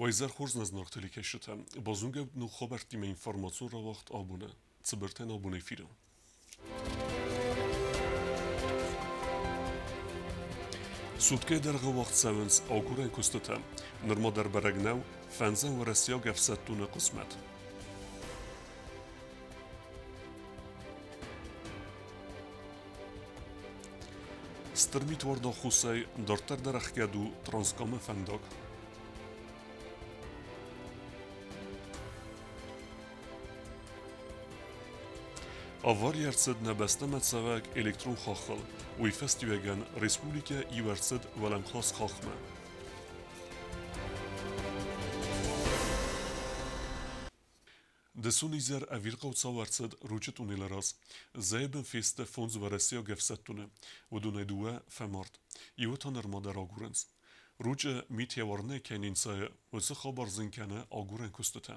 Уӕ хорз нӕ зынаргъ телекӕсджытӕ! Базонгӕ ног хабӕрттимӕ информацион рауагъд абоны. Цыбыртӕн абон эфиры. Суткӕйы дӕргъы уагъд цӕуынц агурӕн куыстытӕ. Нырма дӕр бӕрӕг нӕу, фӕндзӕм уӕрӕсейаг ӕфсӕддоны хъысмӕт. Стыр митуарды ӕххуысӕй дарддӕр дӕр ӕхгӕд у Транскамы фӕндаг. Авари ӕрцыд нӕ бӕстӕмӕ цӕвӕг электрон хаххыл, уый фӕстиуӕгӕн республикӕ иу ӕрцыд уӕлӕмхас хаххмӕ. Дысон изӕр ӕвирхъау цау ӕрцыд Ручъы тъунелы раз. Зӕйы бын фесты фондз уӕрӕсейаг ӕфсӕддоны, уыдонӕй дыууӕ фӕмард. Иуы та нырма дӕр агурынц. Ручъы мит йӕ уарынӕй кӕй не нцайы, уыцы хабар зын кӕны агурӕн куыстытӕ.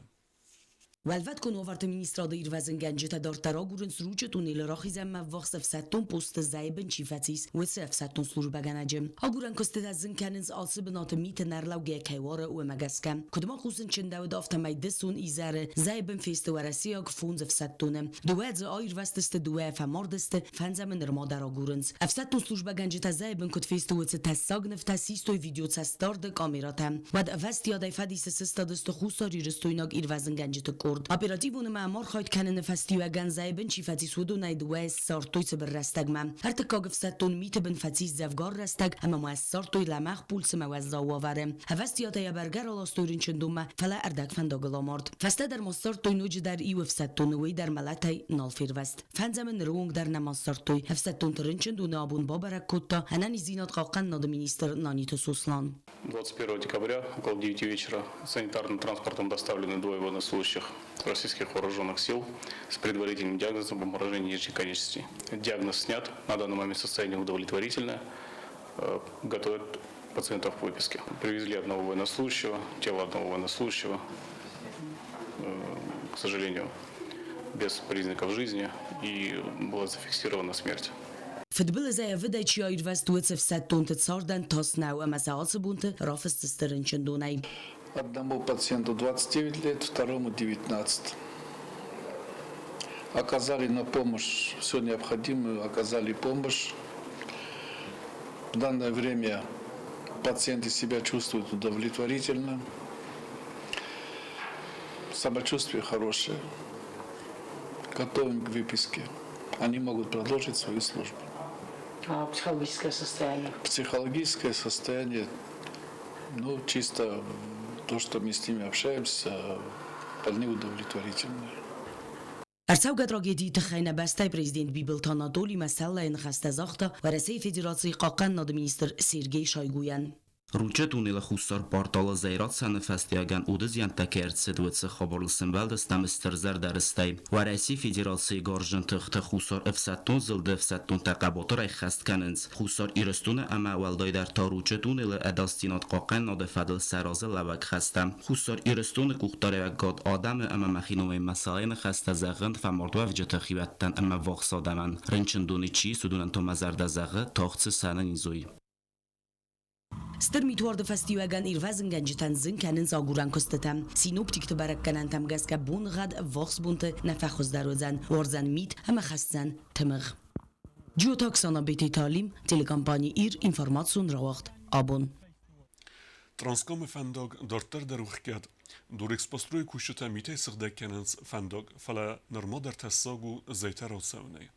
Уӕлвӕткон уавӕрты министрады ирвӕзынгӕнджытӕ дарддӕр агурынц Ручъы тъунелы рахизӕнмӕ ӕввахс ӕфсӕддон посты зӕйы бын чи фӕцис, уыцы ӕфсӕддон службӕгӕнӕджы. Агурӕн куыстытӕ зын кӕнынц ацы бынаты миты нӕрлӕугӕ кӕй уары, уымӕ гӕсгӕ. Куыд ма хъусын чындӕуыд, афтӕмӕй дысон изӕры зӕйы бын фесты уӕрӕсейаг фондз ӕфсӕддоны. Дыууӕ дзы аирвӕзтысты, дыууӕ фӕмардысты, фӕндзӕмы нырма дӕр агурынц. Ӕфсӕддон службӕгӕнджытӕ зӕйы бын куыд фесты, уыцы тӕссаг нывтӕ систой видеоцӕстдарды камерӕтӕ. Уӕд ӕвӕстиадӕй фӕдисы сыстадысты хуссарирыстойнаг ирвӕзынгӕнджыты къорд. Оперативон ӕмӕ ӕмархайд кӕныны фӕстиуӕгӕн зӕйы бын чи фӕцис, уыдонӕй дыууӕйы ссардтой цыбыр рӕстӕгмӕ. Ӕртыккаг ӕфсӕддон миты бын фӕцис дзӕвгар рӕстӕг ӕмӕ ма ссардтой лӕмӕгъ пульс ӕмӕ уӕззау уавӕры. Ӕвӕстиатӕй йӕ бӕргӕ раластой рынчындонмӕ, фӕлӕ ӕрдӕгфӕндагыл амард. Фӕстӕдӕр ма ссардтой ноджыдӕр иу ӕфсӕддоны, уый дӕр мӕлӕтӕй нал фервӕзт. Фӕндзӕмы ныры онг дӕр нӕма ссардтой. Ӕфсӕддонты рынчындоны абон бабӕрӕг кодта ӕнӕниздзинад хъахъхъӕнынады министр Наниты Сослан. 21 декабря около 9 вечера санитарным транспортом доставлены двое военнослужащих российских вооруженных сил с предварительным диагнозом обморожения нижних конечностей. Диагноз снят, на данный момент состояние удовлетворительное, готовят пациентов к выписке. Привезли одного военнослужащего, тело одного военнослужащего, к сожалению, без признаков жизни, и была зафиксирована смерть. Фыдбылызӕй ӕвыдӕй чи аирвӕзт, уыцы ӕфсӕддонты цардӕн тас нӕу ӕмӕ сӕ ацы бонты рафысдзысты рынчындонӕй. Одному пациенту 29 лет, второму 19. Оказали на помощь все необходимое, оказали помощь. В данное время пациенты себя чувствуют удовлетворительно. Самочувствие хорошее. Готовим к выписке. Они могут продолжить свою службу. А психологическое состояние? Психологическое состояние, ну, чисто то, что мы с ними общаемся, вполне удовлетворительное. Ӕрцӕугӕ трагедийы тыххӕй нӕ бӕстӕйы президент Бибылты Анатоли мӕсӕллӕйы ныхӕстӕ загъта Уӕрӕсейы Федерацийы хъахъхъӕнынады министр Сергей Шойгуйӕн. Ручъы туннелы хуссар порталы зӕйрацӕны фӕстиуӕгӕн уды зиӕнттӕ кӕй ӕрцыд, уыцы хабарыл сӕмбӕлдыстӕм стыр зӕрдӕрыстӕй. Уӕрӕсейы Федерацийы Гарзджын тыхты Хуссар ӕфсӕддон зылды ӕфсӕддонтӕ хъӕбатырӕй хӕст кӕнынц Хуссар Ирыстоны ӕмӕ уӕлдайдӕр та Ручъы туннелы ӕдасдзинад хъахъхъӕнынады фӕдыл сӕ разы лӕууӕг хӕстӕ. Хуссар Ирыстоны къухдариуӕггад адӕмы ӕмӕ мӕхи номӕй мӕсӕлӕй ныхӕстӕ зӕгъын фӕмардуӕвджыты хиуӕттӕн ӕмӕ ввахс адӕмӕн. Рынчындоны чи ис, уыдонӕн та мӕ зӕрдӕ зӕгъы, тагъд цы сӕнӕниз уой. Стыр митуарды фӕстиуӕгӕн ирвӕзынгӕнджытӕн зын кӕнынц агурӕн куыстытӕ. Синоптикты бӕрӕггӕнӕнтӕм гӕсгӕ боныгъӕд ӕввахс бонты нӕ фӕхуыздӕр уыдзӕн, уардзӕн мит ӕмӕ хӕсдзӕн тымыгъ. Джиоты Оксана Бететы Алим, телекомпани Ир, информацион рауагъд абон. Транскамы фӕндаг дарддӕр дӕр у хгӕд. Дорэкспостройы кусджытӕ митӕй сыгъдӕг кӕнынц фӕндаг, фӕлӕ нырма дӕр тӕссаг у зӕйтӕ рацӕуынӕй.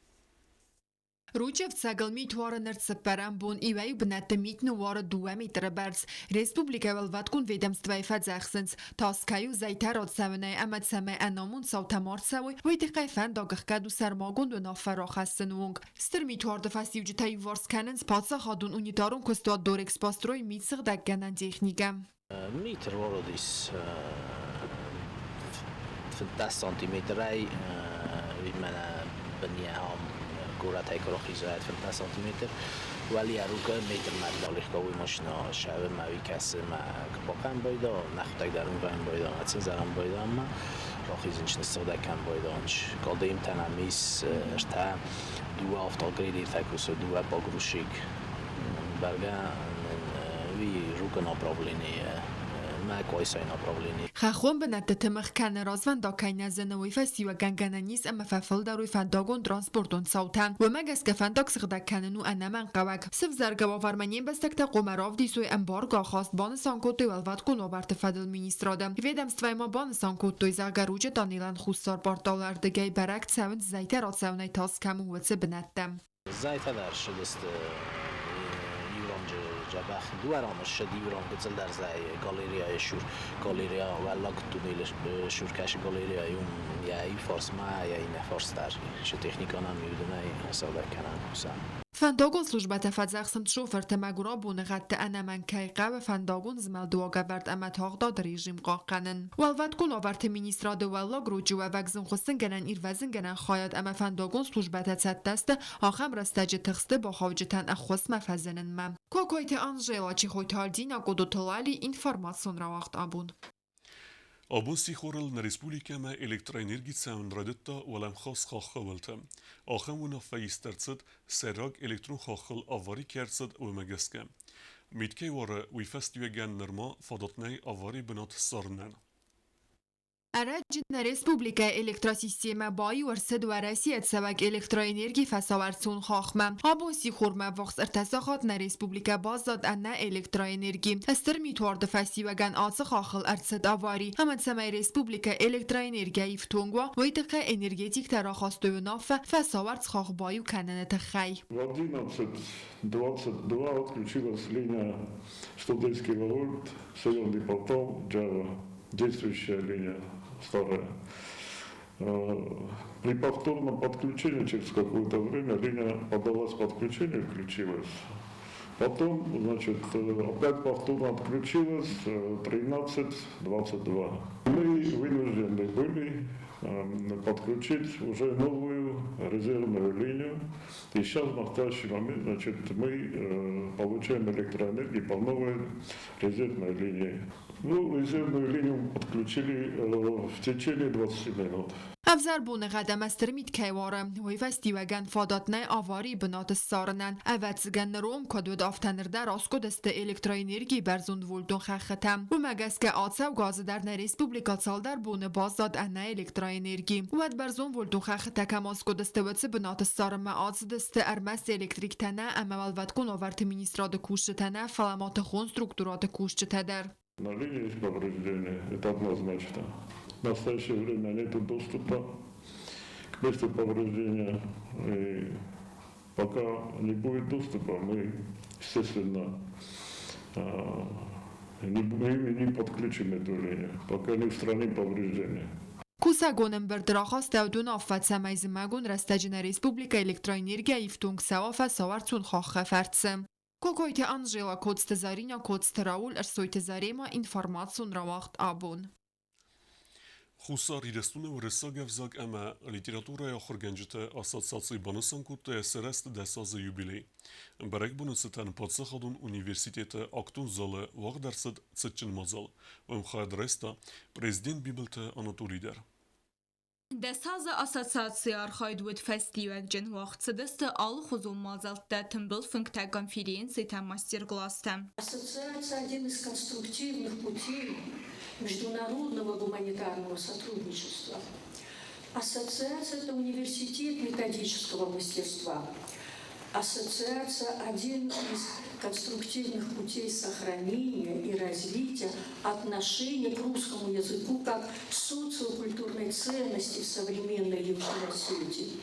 Ручъы ӕфцӕгыл мит уары ныр цыппӕрӕм бон, иуӕй-иу бынӕтты мит ныууары дыууӕ метры бӕрц. Республикӕйы уӕлвӕткон ведомствӕйы фӕдзӕхсынц, тас кӕй у зӕйтӕ рацӕуынӕй ӕмӕ цӕмӕй ӕнамонд цаутӕ ма рцӕуой, уый тыххӕй фӕндаг ӕхгӕд у сӕрмагонд уынаффӕ рахӕссыны онг. Стыр митуарды фӕстиуджытӕ иуварс кӕнынц паддзахадон унитарон куыстуат Дорэкспострой митсыгъдӕггӕнӕн техникӕ. Мит ӕруарыдис 15 сантиметрӕй, мӕнӕ быни ахӕм горӕтӕй куы рахизай 15 сантиметр, уӕле рука метрмӕ ӕрбалихта уый машинӕ сӕвы мӕ уый кӕсы мӕ капокӕн байда, нӕхуыдӕг дӕр ын кӕн байда, ацинзарӕн байда ӕмӕ рахизын ныссыгъдӕг кӕн байда. Калдыимтӕ нӕм ис ӕртӕ, дыууӕ автогрейдер фӕкусы, дыууӕ погрузчик. Бӕргӕ уый рука направление Зынмӕ Къуайсайы направленийы. Хӕххон бынӕтты тымыгъ кӕнӕ развӕндаг кӕй нӕ зыны, уый фӕстиуӕгӕн гӕнӕн ис ӕмӕ фӕфылдӕр уой фӕндагон-транспортон цаутӕ. Уымӕ гӕсгӕ фӕндаг сыгъдӕг кӕнын у ӕнӕмӕнгхъӕуӕг. Сывзӕргӕ уавӕрмӕ не мбӕстӕгтӕ хъуамӕ равдисой ӕмбаргӕ ахаст, банысан кодтой Уӕлвӕткон уавӕрты фӕдыл министрады. Ведомствӕйы ма банысан кодтой, зӕгъгӕ, Ручъы тъанелӕн Хуссар порталы ӕрдыгӕй бӕрӕг цӕуынц зӕйтӕ рацӕуынӕй тас кӕм у, уыцы бынӕттӕ. Зӕйтӕ дӕр ссыдысты иу ранджы дзӕбӕх дыууӕ раны ссыд, иу ран гыццылдӕр зӕй галереяйы сур, галерея уӕллаг туннелы сур кӕсы галереяйы уым йӕ иу фарсмӕ, йӕ иннӕ фарс дӕр сы техникӕ нӕм иудынӕй сыгъдӕг кӕнӕм кусӕм. Фӕндагон службӕтӕ фӕдзӕхсынц шофырты мӕгуырабоны гъӕдты ӕнӕмӕнг кӕй хъӕуы фӕндагон змӕлды уагӕвӕрд ӕмӕ тагъдады режим хъахъхъӕнын. Уӕлвӕткон уавӕрты министрады Уӕллаг Ручъы уӕвӕг зынгхуыссынгӕнӕн-ирвӕзынгӕнӕн хайад ӕмӕ фӕндагон службӕтӕ цӕттӕ сты ахӕм рӕстӕджы тыхсты бахауджытӕн ӕххуысмӕ фӕзынынмӕ. Кокойты Анжела, Чихойты Альдина, Къодоты Лали, информацион рауагъд абон. Абон сихорыл нӕ республикӕмӕ электроэнерги цӕуын райдыдта уӕлӕмхас хаххы Ахӕм уынаффӕ ист ӕрцыд сӕйраг электрон хаххыл авари кӕй ӕрцыд, уымӕ гӕсгӕ. Мит кӕй уары, уый фӕстиуӕгӕн нырма фадат нӕй аварийы бынат ссарынӕн. Ӕрӕджы нӕ республикӕйы электросистемӕ баиу ӕрцыд Уӕрӕсейы цӕуӕг электроэнергийы фӕсауӕрцон хахмӕ. Абон сихормӕ ӕввахс ӕртӕ сахат нӕ республикӕ баззад ӕнӕ электроэнерги. Стыр митуарды фӕстиуӕгӕн ацы хаххыл ӕрцыд авари. Ӕмӕ цӕмӕй республикӕ электроэнергийӕ ифтонг уа, уый тыххӕй энергетиктӕ рахастой уынаффӕ фӕсауӕрц хахх баиу кӕныны тыххӕй. В 11:22 отключилась линия 110 киловольт, Северный портал, Java, действующая линия старая. При повторном подключении через какое-то время линия подалась подключение, включилась. Потом, значит, опять повторно отключилась 13:22. Мы вынуждены были подключить уже новую резервную линию. И сейчас, в настоящий момент, значит, мы получаем электроэнергию по новой резервной линии. Ну, резервную линию подключили в течение 20 минут. Ӕвзӕр боныгъӕд ӕмӕ стыр мит кӕй уары, уый фӕстиуӕгӕн фадат нӕй аварийы бынат ссарынӕн. Ӕвӕццӕгӕн, ныронг куыд уыд, афтӕ ныр дӕр аскъуыдысты электроэнергийы бӕрзондвольтон хӕххытӕ. Уымӕ гӕсгӕ ацӕугӕ азы дӕр нӕ республикӕ цалдӕр боны баззад ӕнӕ электроэнерги. Уӕд бӕрзондвольтон хӕххытӕ кӕм аскъуыдысты, уыцы бынат ссарынмӕ ацыдысты ӕрмӕст электриктӕ нӕ ӕмӕ Уӕлвӕткон уавӕрты министрады кусджытӕ нӕ, фӕлӕ ма тыхон структурӕты кусджытӕ дӕр. На линии есть повреждения, это однозначно. В настоящее время нет доступа к месту повреждения. И пока не будет доступа, мы, естественно, не подключим эту линию, пока не устраним повреждения. Кусӕгон ӕмбырд рахастӕуыд уынаффӕ, цӕмӕй зымӕгон рӕстӕджы нӕ республикӕ электроэнергийӕ ифтонг цӕуа фӕсауӕрцон хаххы фӕрцы. Кокойты Анжела, Коцты Заринӕ, Коцты Рауль, Ӕрсойты Зарема, информацион рауагъд абон. Хуссар Ирыстоны уырыссаг ӕвзаг ӕмӕ литературӕйы ахуыргӕнджыты ассоциаци банысан кодта йӕ сырӕзты дӕсазы юбилей. Бӕрӕгбоны цытӕн паддзахадон университеты актон залы уагъд ӕрцыд цытджын мадзал. Уым хайад райста президент Бибылты Анатолий дӕр. Дӕсазы ассоциацийы архайд уыд фӕстиуӕгджын, уагъд цыдысты алыхуызон мадзӕлттӕ, тымбыл фынгтӕ, конференцитӕ, мастер-класстӕ. Ассоциация – один из конструктивных путей международного гуманитарного сотрудничества. Ассоциация – это университет методического мастерства. Ассоциация – один из конструктивных путей сохранения и развития отношения к русскому языку как социокультурной ценности в современной Южной Осетии.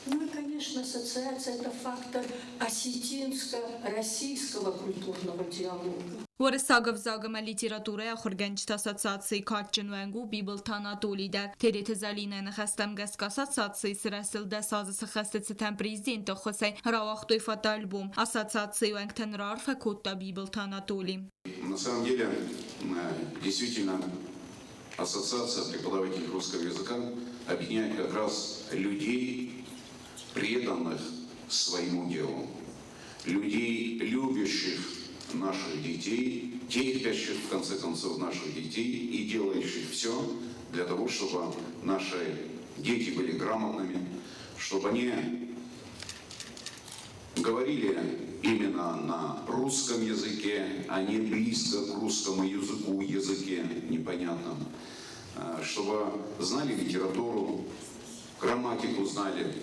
Ну и, конечно, ассоциация – это фактор осетинско-российского культурного диалога. Уырыссаг ӕвзаг ӕмӕ литературӕйы ахуыргӕнджыты ассоциацийы кадджын уӕнг у Бибылты Анатоли дӕр. Тереты Зӕлинӕйы ныхӕстӕм гӕсгӕ ассоциацийы сырӕзтыл 10 азы сыххӕсты цытӕн президенты ӕххуысӕй рауагътой фотоальбом. Ассоциацийы уӕнгтӕн раарфӕ кодта Бибылты Анатоли. На самом деле, действительно, Ассоциация преподавателей русского языка объединяет как раз людей, преданных своему делу, людей, любящих наших детей, терпящих, в конце концов, наших детей и делающих все для того, чтобы наши дети были грамотными, чтобы они говорили именно на русском языке, а не близко к русскому языку, языке непонятном, чтобы знали литературу, грамматику знали,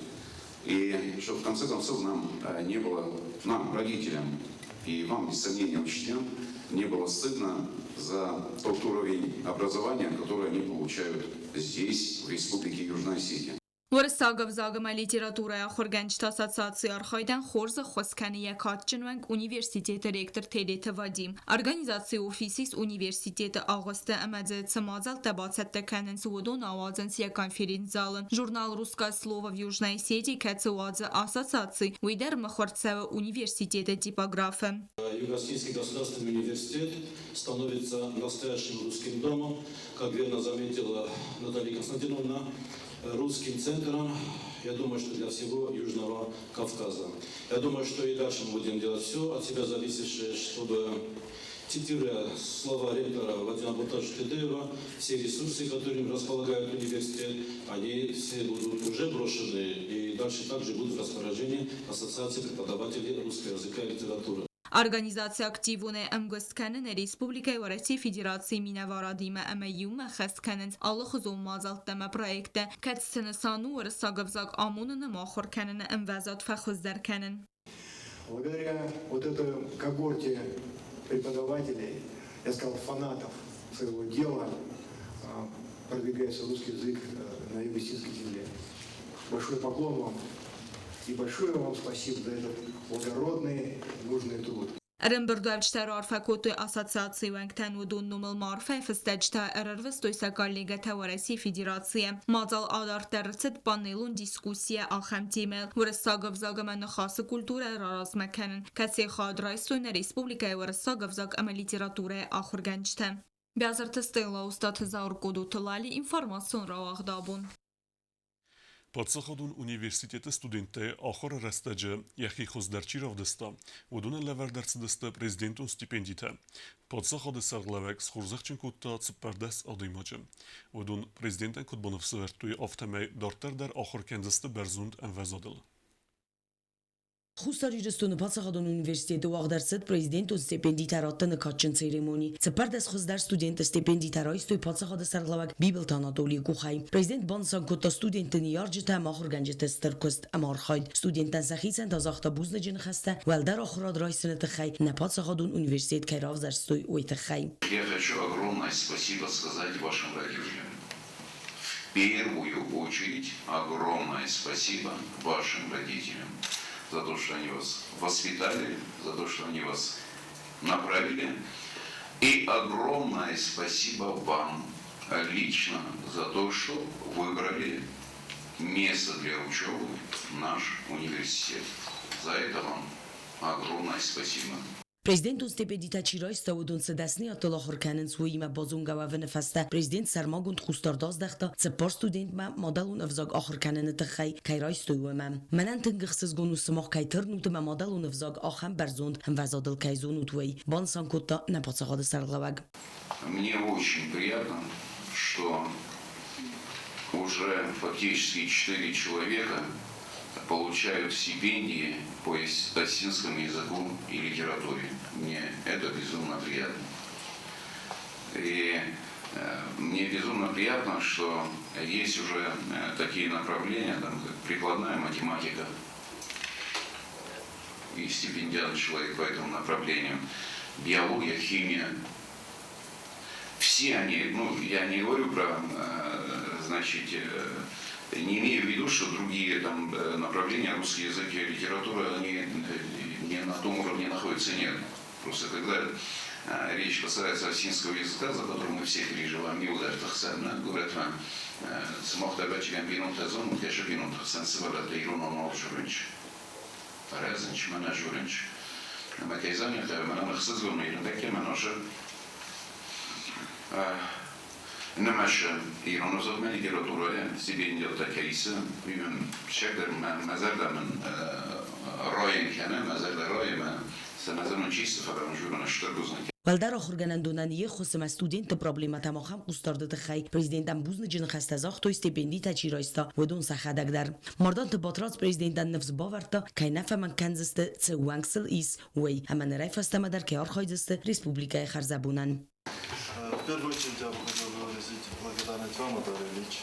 и чтобы в конце концов нам не было, нам, родителям, и вам, без сомнения, учителям, не было стыдно за тот уровень образования, который они получают здесь, в Республике Южная Осетия. Уырыссаг ӕвзаг ӕмӕ литературӕйы ахуыргӕнджыты ассоциацийы архайдӕн хорз ӕххуыс кӕны йӕ кадджын уӕнг университеты ректор Тедеты Вадим. Организацийы офис ис университеты агъуысты ӕмӕ дзы цы мадзӕлттӕ бацӕттӕ кӕнынц, уыдон ауадзынц йӕ конференц-залы. Журнал «Русское слово в Южной Осетии», кӕцы уадзы ассоциаци, уый дӕр мыхуыр цӕуы университеты типографы. Юго-Осетинский государственный университет становится настоящим русским домом, как верно заметила Наталья Константиновна, русским центром, я думаю, что для всего Южного Кавказа. Я думаю, что и дальше мы будем делать все от себя зависящее, чтобы, цитируя слова ректора Владимира Бутажа Тедеева, все ресурсы, которыми располагает университет, они все будут уже брошены и дальше также будут в распоряжении Ассоциации преподавателей русского языка и литературы. Организаци активонӕй ӕмгуыст кӕны нӕ республикӕйы Уӕрӕсейы Федерацийы минӕварадимӕ ӕмӕ иумӕ ӕххӕст кӕнынц алыхуызон мадзӕлттӕ ӕмӕ проекттӕ, кӕцыты нысан у уырыссаг ӕвзаг амонын ӕмӕ ахуыр кӕныны ӕмвӕзад фӕхуыздӕр кӕнын. Благодаря вот этой когорте преподавателей, я сказал, фанатов своего дела, продвигается русский язык на Юго-Осетинской земле. Большой поклон вам и большое вам спасибо за этот благородный, нужный труд. Ӕрӕмбырдуӕвджытӕ раарфӕ кодтой ассоциацийы уӕнгтӕн, уыдон номыл ма арфӕйы фыстӕджытӕ ӕрӕрвыстой сӕ коллегӕтӕ Уӕрӕсейы Федерацийӕ. Мадзал адарддӕр ӕрцыд панелон дискуссийӕ ахӕм темӕйыл: Уырыссаг ӕвзаг ӕмӕ ныхасы культурӕ раразмӕ кӕнын, кӕцыйы хайад райстой нӕ республикӕйы уырыссаг ӕвзаг ӕмӕ литературӕйы ахуыргӕнджытӕ. Бязырты Стелла, Устаты Заур, Къодоты Лали, информацион рауагъд абон. Паддзахадон университеты студенттӕй ахуыры рӕстӕджы йӕхи хуыздӕр чи равдыста, уыдонӕн лӕвӕрд ӕрцыдысты президентон стипендитӕ. Паддзахады сӕргълӕууӕг схорзӕхджын кодта 14 адӕймаджы. Уыдон президентӕн куыд баныфсӕвӕрдтой, афтӕмӕй дарддӕр дӕр ахуыр кӕндзысты бӕрзонд ӕмвӕзадыл. Хуссар Ирыстоны паддзахадон университеты уагъд ӕрцыд президентон стипендитӕ раттыны кадджын церемони. 14 хуыздӕр студенты стипендитӕ райстой паддзахады сӕргълӕууӕг Бибылты Анатолийы къухӕй. Президент банысан кодта студентты ныййарджытӕ ӕмӕ ахуыргӕнджыты стыр куыст ӕмӕ архайд. Студенттӕн сӕхицӕн та загъта бузныджы ныхӕстӕ, уӕлдӕр ахуырад райсыны тыххӕй нӕ паддзахадон университет кӕй равзӕрстой, уый тыххӕй. Я хочу огромное спасибо сказать вашим родителям. В первую очередь огромное спасибо вашим родителям за то, что они вас воспитали, за то, что они вас направили. И огромное спасибо вам лично за то, что выбрали место для учебы наш университет. За это вам огромное спасибо. Президентон стипендитӕ чи райста, уыдон цы дӕсныйӕдтыл ахуыр кӕнынц, уыимӕ базонгӕ уӕвыны фӕстӕ президент сӕрмагонд хъусдард аздӕхта цыппар студентмӕ мадӕлон ӕвзаг ахуыр кӕныны тыххӕй кӕй райстой, уымӕ. Мӕнӕн тынг ӕхсызгон у, сымах кӕй тырнут ӕмӕ мадӕлон ӕвзаг ахӕм бӕрзонд ӕмвӕзадыл кӕй зонут, уый, банысан кодта нӕ паддзахады сӕргълӕууӕг. Мне очень приятно, что уже фактически четыре человека получают стипендии по осетинскому языку и литературе. Мне это безумно приятно. И мне безумно приятно, что есть уже такие направления, там, как прикладная математика, и стипендиат человек по этому направлению, биология, химия. Все они, ну, я не говорю про, значит, не имею в виду, что другие там направления, русский язык и литература, они не на том уровне находятся, нет. Просто когда речь касается осетинского языка, за который мы все переживаем, говорят, сымах ӕвӕццӕгӕн бинонтӕ зонут, йӕ бинонты хсӕн сывӕллӕттӕ иронау нал дзурынц. Рӕзынц мӕ нӕ дзурынц. Ӕмӕ кӕй зӕгъын мӕнӕн ӕхсызгон ирон мӕ нымӕсы ирон ӕвзагмӕ литературӕйы стипендиаттӕ кӕй исы, уый мын сӕгдӕр мӕ зӕрдӕ мын райын кӕны, мӕ зӕрдӕ райы, мӕ Цӕмӕй чи цы фӕдӕм стыр бузныг. Уӕлдӕр ахуыргӕнӕндонӕн йе ххуыс ӕмӕ студентты проблемӕтӕм ахӕм хъусдарды тыххӕй президентӕн бузныджы ныхӕстӕ загътой, стипендитӕ чи райста, уыдон сӕхӕдӕг дӕр. Марданты Батрадз президентӕн ныфс бавӕрдта, кӕй нӕ фӕмӕнг кӕндзысты, цы уӕнг сыл ис, уый, ӕмӕ нырӕй фӕстӕмӕ дӕр кӕй архайдзысты республикӕйы хӕрзӕбонӕн. В первую очередь я бы хотел выразить благодарность вам, Анатолий Ильич.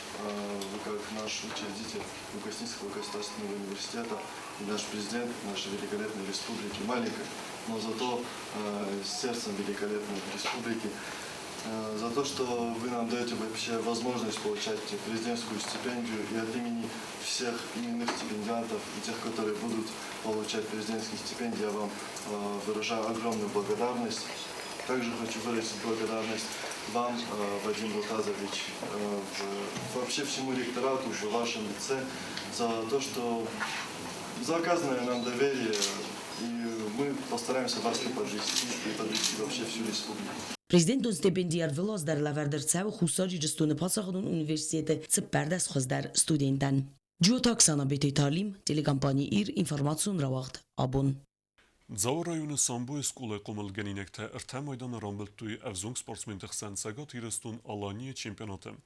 Вы как наш учредитель Юго-Осетинского государственного университета и наш президент нашей великолепной республики, маленькой, но зато с сердцем великолепной республики, за то, что вы нам даете вообще возможность получать президентскую стипендию, и от имени всех именных стипендиантов и тех, которые будут получать президентские стипендии, я вам выражаю огромную благодарность. Также хочу выразить благодарность вам, Вадим Муртазович, вообще всему ректорату в вашем лице за то, что за оказанное нам доверие, и мы постараемся вас не подвести и подвести вообще всю республику. Президентон стипенди ӕрвылаз дӕр лӕвӕрд ӕрцӕуы Хуссар Ирыстоны паддзахадон университеты 14 хуыздӕр студентӕн. Джиоты Оксана, Бететы Алим, телекомпани Ир, информацион рауагъд Абон. Дзауы районы самбойы скъолайы хъомылгӕнинӕгтӕ ӕртӕ майданы рамбылдтой ӕвзонг спортсменты хсӕн Цӕгат Ирыстон-Аланийы чемпионаты.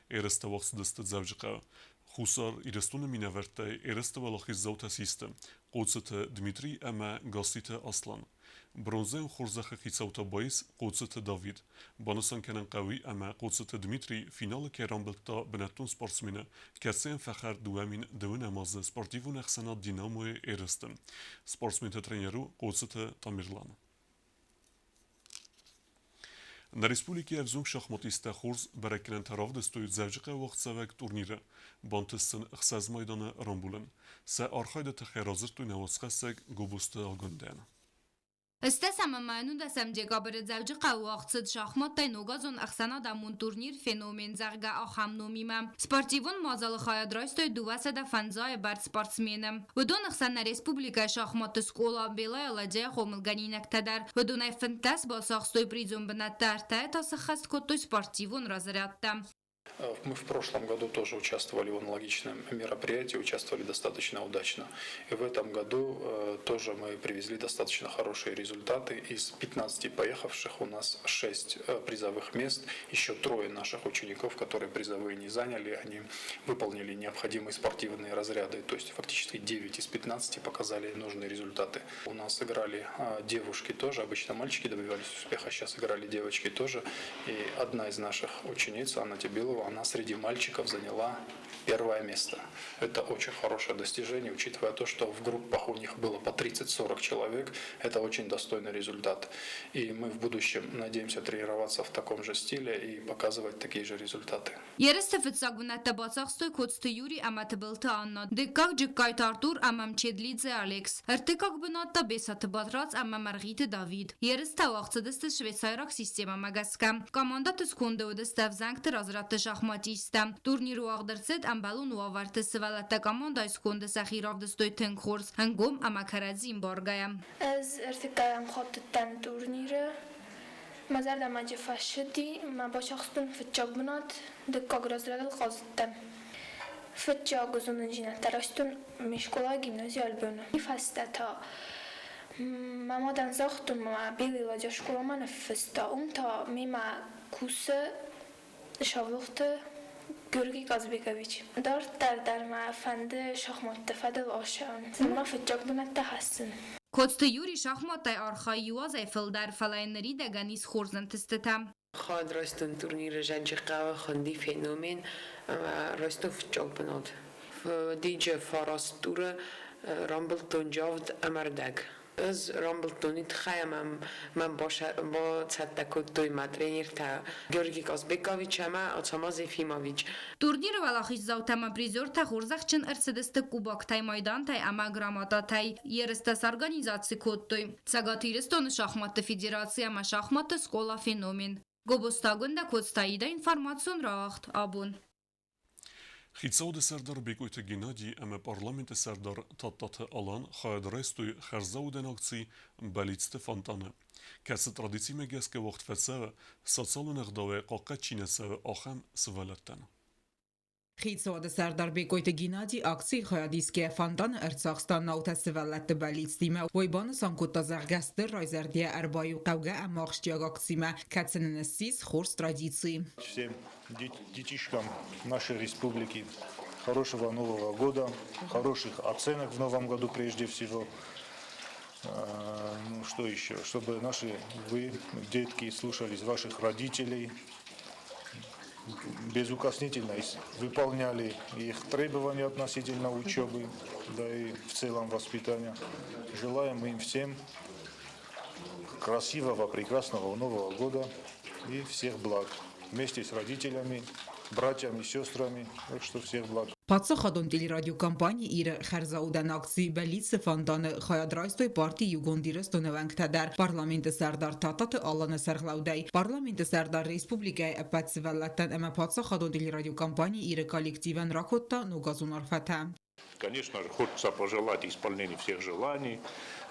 Ерыстӕ уагъд цыдысты Дзӕуджыхъӕуы. Хуссар Ирыстоны минӕвӕрттӕй ерысты уӕлахиздзаутӕ систы Хъоцыты Дмитрий ӕмӕ Гасситы Аслан. Бронзӕйон хорзӕхы хицау та баис Хъоцыты Давид. Банысан кӕнын хъӕуы ӕмӕ Хъоцыты Дмитрий финалы кӕй рамбылдта бынӕттон спортсмены, кӕцыйӕн фӕхӕрд 2020 азы спортивон ӕхсӕнад «Динамо»-йы ерысты. Спортсменты тренер у Хъоцыты Тамерлан. Нӕ республикӕйы ӕвзонг шахматисттӕ хорз бӕрӕггӕнӕнтӕ равдыстой Дзӕуджыхъӕуы уагъдцӕуӕг турниры. Бантыст сын ӕхсӕз майданы рамбулын. Сӕ архайды тыххӕй радзырдтой нӕ уацхӕссӕг Гобозты Агуындӕн. 10 ӕмӕ 11 декабры Дзӕуджыхъӕуы уагъд цыд шахматтӕй ногазон ӕхсӕнадӕмон турнир «Феномен», зӕгъгӕ, ахӕм номимӕ. Спортивон мадзалы хайад райстой 250 бӕрц спортсмены. Уыдоны хсӕн нӕ республикӕйы шахматты скъола «Белая ладья» хъомылгӕнинӕгтӕ дӕр. Уыдонӕй 15 бацахстой призон бынӕттӕ, ӕртӕйы та сӕххӕст кодтой спортивон разрядтӕ. Мы в прошлом году тоже участвовали в аналогичном мероприятии, участвовали достаточно удачно. И в этом году тоже мы привезли достаточно хорошие результаты. Из 15 поехавших у нас 6 призовых мест. Еще трое наших учеников, которые призовые не заняли, они выполнили необходимые спортивные разряды. То есть фактически 9 из 15 показали нужные результаты. У нас играли девушки тоже. Обычно мальчики добивались успеха, сейчас играли девочки тоже. И одна из наших учениц, Анна Тибилова, она среди мальчиков заняла первое место. Это очень хорошее достижение, учитывая то, что в группах у них было по 30-40 человек. Это очень достойный результат. И мы в будущем надеемся тренироваться в таком же стиле и показывать такие же результаты. Ерысты фыццаг бынӕттӕ бацахстой Коцты Юрий ӕмӕ Тыбылты Анна, дыккаг Джыккайты Артур ӕмӕ Мчедлидзе Алекс, ӕртыккаг бынат та Бесаты Батрадз ӕмӕ Мӕргъиты Давид. Ерыстӕ уагъд цыдысты швейцайраг системӕмӕ гӕсгӕ. Командӕты сконды уыдысты ӕвзӕнгты разрядты шахматисттӕ. Турнир уагъд ӕрцыд ӕмбӕлон уавӕрты. Сывӕллӕттӕ командӕйы сконды сӕхи равдыстой тынг хорз, ӕнгом ӕмӕ кӕрӕдзи ӕмбаргӕйӕ. Ӕз ӕртыккӕгӕм хатт уыдтӕн турниры. Мӕ зӕрдӕмӕ фӕцыди, мӕ бацахстон фыццаг бынат, дыккаг разрядыл хъазыдтӕн. Фыццаг зонындзинӕдтӕ райстон ме скъолайы гимнази Альбионы. Фӕстӕ та мӕ мадӕн загътон, мӕ Белый ладья скъоламӕ ныффыста. Уым та мемӕ кусы Савлохты Георгий Казбекович. Дарддӕр дӕр мӕ фӕнды шахматты фӕдыл ацӕуын. Мӕ фыццаг бынӕттӕ хӕссын. Коцты Юрий шахматтӕй архайы иу азӕй фылдӕр, фӕлӕ йын ныридӕгӕн ис хорз ӕнтыстытӕ. Хайад райстон турниры Зӕнджыхъӕуы хуынди «Феномен» ӕмӕ райстон фыццаг бынат. Диджы фараст туры рамбылдтон авд ӕмӕ рдӕг. Ӕз рамбылдтон уый тыххӕй ӕмӕ мӕм бацӕттӕ кодтой мӕ тренертӕ Георгий Казбекович ӕмӕ Ацамаз Ефимович. Турниры уӕлахиздзаутӕ ӕмӕ призертӕ хорзӕхджын ӕрцыдысты кубоктӕй, майдантӕй ӕмӕ грамотатӕй. Ерыстӕ сорганизаци кодтой Цӕгат Ирыстоны шахматты федераци ӕмӕ шахматты скъола «Феномен». Гобозты Агуындӕ, Коцты Аида, информацион рауагъд «Абон». Хицауады сӕрдар Бекъойты Геннадий ӕмӕ парламенты сӕрдар Тадтаты Алан хайад райстой хӕрзаудӕн акци «Бӕллицты фонтан»-ы, кӕцы традицимӕ гӕсгӕ уагъд фӕцӕуы, социалон ӕгъдауӕй хъахъхъӕд чи нӕ цӕуы, ахӕм сывӕллӕттӕн. Хицауады сӕрдар Бекъойты Геннадий акцийы хайадисгӕйӕ фонтаны ӕрцахста наутӕ сывӕллӕтты бӕллицтимӕ. Уый банысан кодта, зӕгъгӕ, стыр райзӕрдийӕ ӕрбаиу хъӕугӕ ӕмӕ ахсджиаг акцимӕ, кӕцы нын ссис хорз традици. Всем детишкам нашей республики хорошего Нового года, хороших оценок в Новом году прежде всего. Ну, что еще? Чтобы наши вы, детки, слушались ваших родителей, безукоснительно выполняли их требования относительно учебы, да и в целом воспитания. Желаем им всем красивого, прекрасного Нового года и всех благ. Вместе с родителями, братьями, сестрами. Так что всех благ. Паддзахадон телерадиокомпани Ир-ы хӕрзаудӕн акци Бӕллиц-ы фонтаны хайад райстой парти Иугонд Ирыстоны уӕнгтӕ дӕр Парламенты сӕрдар Тадтаты Аланы сӕргълӕудӕй. Парламенты сӕрдар республикӕйы ӕппӕт сывӕллӕттӕн ӕмӕ паддзахадон телерадиокомпани Ир-ы коллективӕн ракодта ногазон арфӕтӕ. Конечно же, хочется пожелать исполнения всех желаний.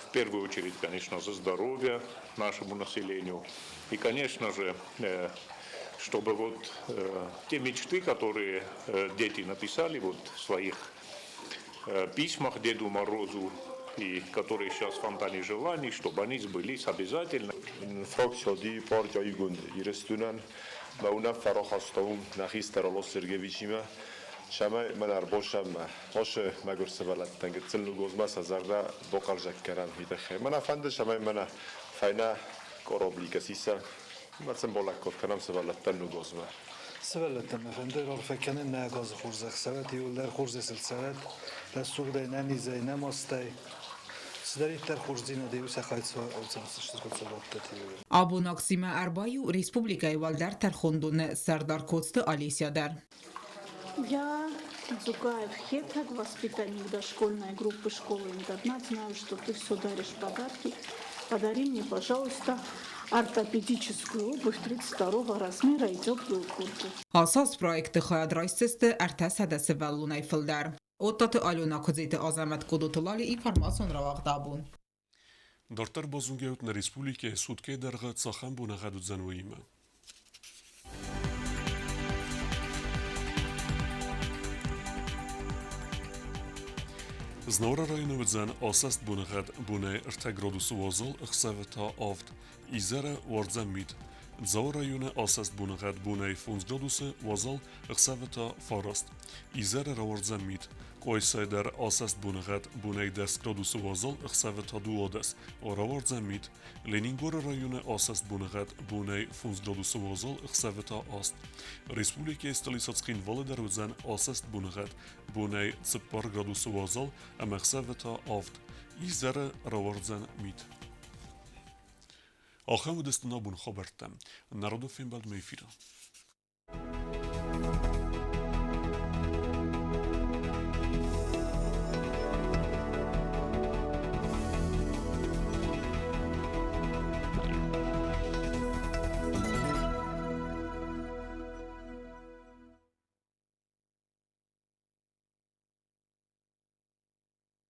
В первую очередь, конечно, за здоровье нашему населению. И, конечно же, чтобы вот те мечты, которые дети написали вот в своих письмах Деду Морозу, и которые сейчас в фонтане желаний, чтобы они сбылись обязательно. Фракция партия Иугонд Ирыстонӕн мӕ уынаффӕ рахастам нӕ хистӕр Алос Сергеевичимӕ, цӕмӕй мӕн ӕрбассӕм ацы мӕгуыр сывӕллӕттӕн гыццыл ногазмӕ сӕ зӕрдӕ бахъӕлдзӕг кӕнӕм, уый тыххӕй. Мӕнӕ фӕнды, цӕмӕй мӕнӕ фӕйнӕ корабликӕ сисӕм ӕмӕ сын балӕггад кӕнӕм сывӕллӕттӕн ногазмӕ. Сывӕллӕттӕн мӕ фӕнды раарфӕ кӕнын нӕ газы хорзӕх цӕрӕт, иууылдӕр хорзӕй цӕрӕт, рӕсугъдӕй, нӕнизӕй, нӕ мастӕй. Цыдӕриддӕр хорздзинадӕй у сӕ Абон акцимӕ ӕрбаиу республикӕйы уӕлдӕр тӕрхондоны сӕрдар Коцты Олеся дӕр. Я, Дзугаев Хетаг, воспитанник дошкольной группы школы-интернат, знаю, что ты все даришь подарки. Подари мне, пожалуйста, ортопедическую обувь 32 размера и теплую куртку. Ацы аз проекты хайад райсдзысты 300 сывӕллонӕй фылдӕр. Оттаты Алена, Куыдзиты Азӕмӕт, Къодоты Лали, информацион рауагъд Абон. Дарддӕр базонгӕут нӕ республикӕйы суткӕйы дӕргъы цахӕм боныгъӕд уыдзӕн, уыимӕ. Знауыры районы уыдзӕн асӕст боныгъӕд, бонӕй 3 градусы уазал, ӕхсӕвы та 7. Изӕры уардзӕн мит. Дзауы районы асӕст боныгъӕд, бонӕй 5 градусы уазал, ӕхсӕвы та 9. Изӕры рауардзӕн мит. Къуайсайы дӕр асӕст боныгъӕд, бонӕй 10 градусы уазал, ӕхсӕвы та 12. Рауардзӕн мит. Ленингоры районы асӕст боныгъӕд, бонӕй 5 градусы уазал, ӕхсӕвы та 8. Республикӕйы столицӕ Цхинвалы дӕр уыдзӕн асӕст боныгъӕд, бонӕй 4 градусы уазал ӕмӕ ӕхсӕвы та 7. Изӕры рауардзӕн мит. Ахӕм уыдысты нӕ абоны хабӕрттӕ. Народон фембӕлдмӕ эфиры.